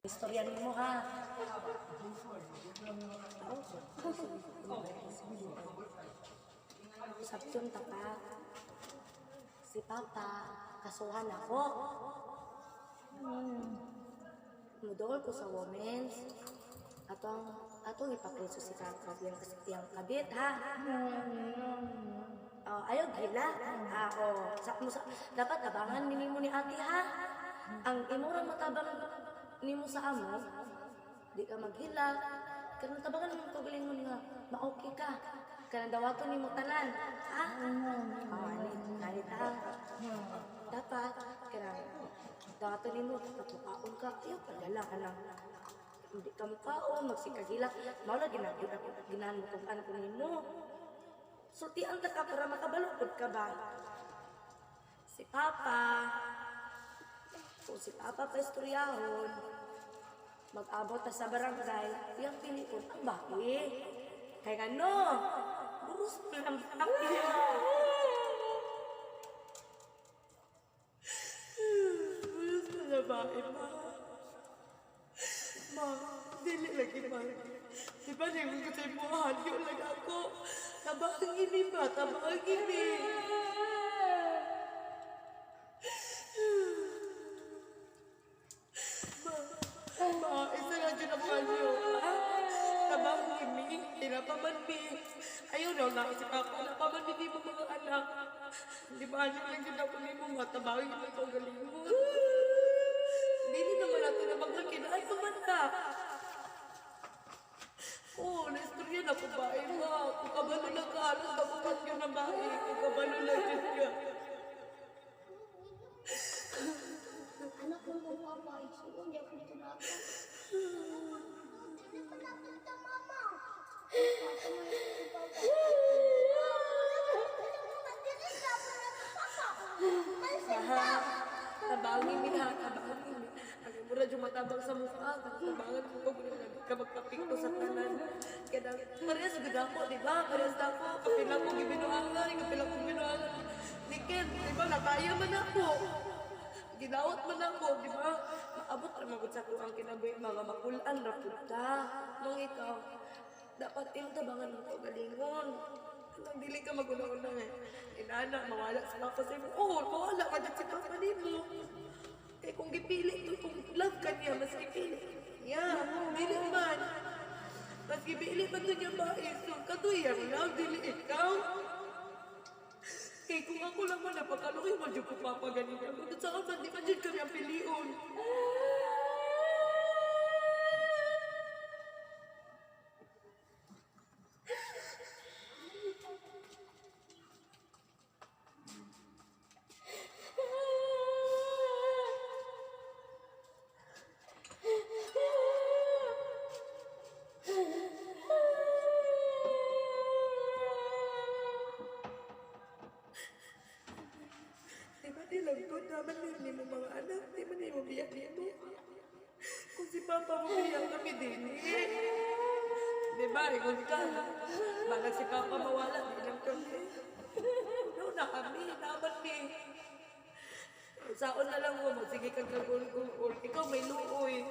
Istorya nimo ha. Usapton ta ka. Si Papa, kasuhan ako. Mudol ko sa women's. Atong ipakriso si Kaka yang iyang kabit ha. Oh, ayaw gila. Ah, oh, sa, mo sa, dapat abangan nimo ni ate ha. Ang imong matabang nimo sa amo, di ka maghila. Kanang tabangan mo kagaling mo nga, ma-okay ka. Kanang dawaton nimo tanan. Ha? Oh, ani, ani ta. Dapat kanang dawaton nimo pagkaon ka, ayaw padala kanang hindi ka mukaon, magsikagila. Mao lagi na ginahan mo kung ano ko nimo. Sultian ta ka para makabalo pud ka ba? Si Papa, kung si Papa pa istoryahon, mag-abot ta sa barangay, iyang pilion ang bae. Kay ngano, burus pa lang ang Burus pa na bae, ma. Ma, dili lagi ma. Di ba ningon ko sa imo, halyo lang ako. Tabangin ni ba? Tabangin ni. Ma, ma, isa lang dyan ang halyo. Tabangin mi, tinapaman mi. Ayaw na na si Papa, napaman mi di mo mga anak. Di ba, halyo lang dyan ako ni mo, ma, tabangin mi ikaw galing mo. Dili naman natin na magkakinaan naman na. Oo, naistorya na ko ba, eh, ma. Kung kabalo lang ka, halos nakupat yun na ba, eh. Kung kabalo lang yun ka. Anak mo kong papa, isuon, di ako dito na ako. Hindi ko nakita, mama. Papa mo yung papa. Maha, tabangin mi ha, tabangin mi. Ang mura dyan matabang sa mukha, tabangan ko pag ka magpapikto sa tanan. Kaya parehas gud ako, di ba? Parehas ako, kapila ko gibinuangan, kapila ko gibinuangan. Ni Ken, di ba, nakaya man ako. Gidawat man ako, di ba? Maabot ra magud sa kuang kinabuhi, mga makulan ra pud ka. Nung ikaw, dapat imong tabangan mo kaugalingon. Nang dili ka maguna-una eh. Inana, mawala sa papa sa imo. Oo, mawala ka dyan si papa nimo. Eh kung gipili to, kung love ka niya, mas gipili niya. Dili man. Mas gipili man to niya ba? Eh, so, katuyang love, dili ikaw. Kay kung ako lang man, napakaluhi mo dyan ko papa ganyan. Kung saan man, di man dyan kami ang pilion. Di ba di lang to, daman ni mo mga anak, di man ni mo biyak nimo. Kung si Papa mo biyak kami din eh. Di ba, ingon ka, balag si Papa mawala, di lang kami. Ano na kami, naman ni. Saon na lang mo, magsige kang kagulgul, ikaw may luoy.